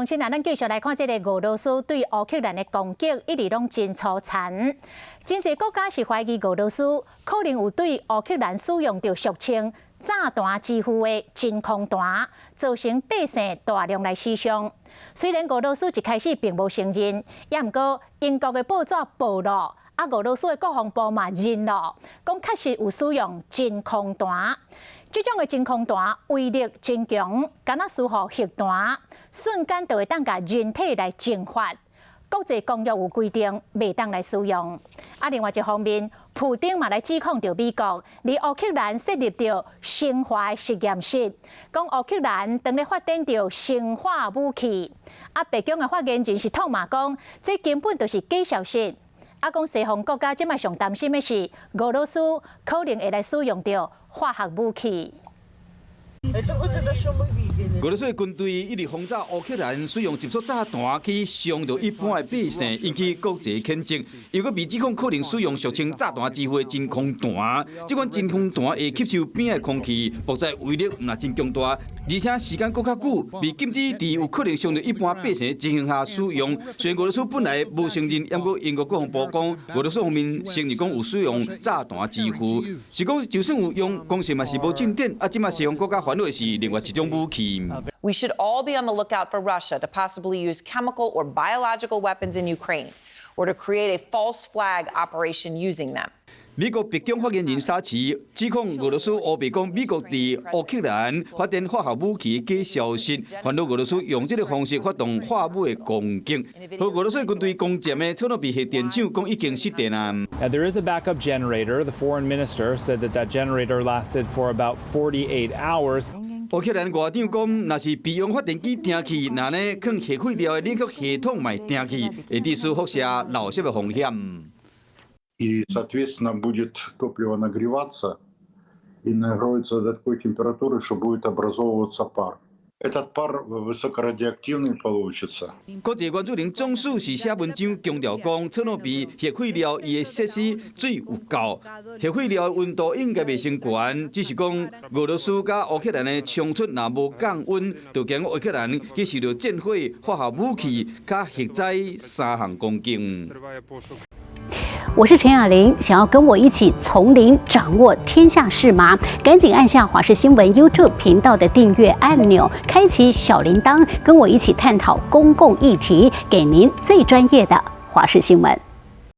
新啊，咱繼續來看這个俄羅斯對烏克蘭的攻擊，一直攏真粗殘。真濟國家是懷疑俄羅斯可能有對烏克蘭使用著俗稱炸彈之父的真空彈，造成百姓大量來死傷。雖然俄羅斯一開始並無承認，也毋過英國的報紙報道，啊，俄羅斯的國防部嘛認咯，講確實有使用真空彈。這種的真空彈威力真強，敢若似乎核彈，瞬間就會當共人體來蒸發。國際公約有規定，袂當來使用。啊，另外一方面，普丁嘛來指控著美國，佇烏克蘭設立著生化實驗室，講烏克蘭當咧發展著生化武器。啊，白宮的發言人是痛罵講，這根本就是假消息。啊，講西方國家這擺上擔心的是，俄羅斯可能會來使用著化學武器。俄羅斯的軍隊一直轟炸烏克蘭，使用集束炸彈去傷著一般的百姓，引起國際譴責。又閣被指控可能使用俗稱炸彈之父的真空彈，這款真空彈會吸收邊的空氣，爆炸威力毋但真強大，而且時間閣較久，被禁止佇有可能傷著一般百姓的情形下使用。雖然俄羅斯本來無承認，毋過英國國防部講，俄羅斯方面承認講有使用炸彈之父，是講就算有用，講實嘛是無進展。啊，這擺西方國家煩惱的是另外一種武器。 We should all be on the lookout for Russia to possibly use chemical or biological weapons in Ukraine, or to create a false flag operation using them. 美國白宮發言人沙奇指控俄羅斯烏白講美國佇烏克蘭發展化學武器假消息，煩惱俄羅斯用這个方式發動化武的攻擊。予俄羅斯軍隊攻佔的車諾比核電廠講已經失電啊。 Now, there is a backup generator. The foreign minister said that that generator lasted for about 48 hours. 烏克蘭外長講，若是備用發電機停去，那呢囥核廢料的冷卻系統嘛會停去，會致使輻射漏洩的風險。 И, соответственно, будет топливо нагреваться и нагреется до такой температуры, что будет образовываться пар. Этот пар высокорадиоактивный получится. 國際原子能總署是寫文章強調講，車諾比核廢料伊的設施水有夠，核廢料的溫度應該袂傷懸，只是講俄羅斯佮烏克蘭的衝突若無降溫，就驚烏克蘭去受著戰火、化學武器佮核災三項攻擊。我是陳雅玲，想要跟我一起從零掌握天下事嗎？趕緊按下華視新聞 YouTube 頻道的訂閱按鈕，開啟小鈴鐺，跟我一起探討公共議題，給您最專業的華視新聞。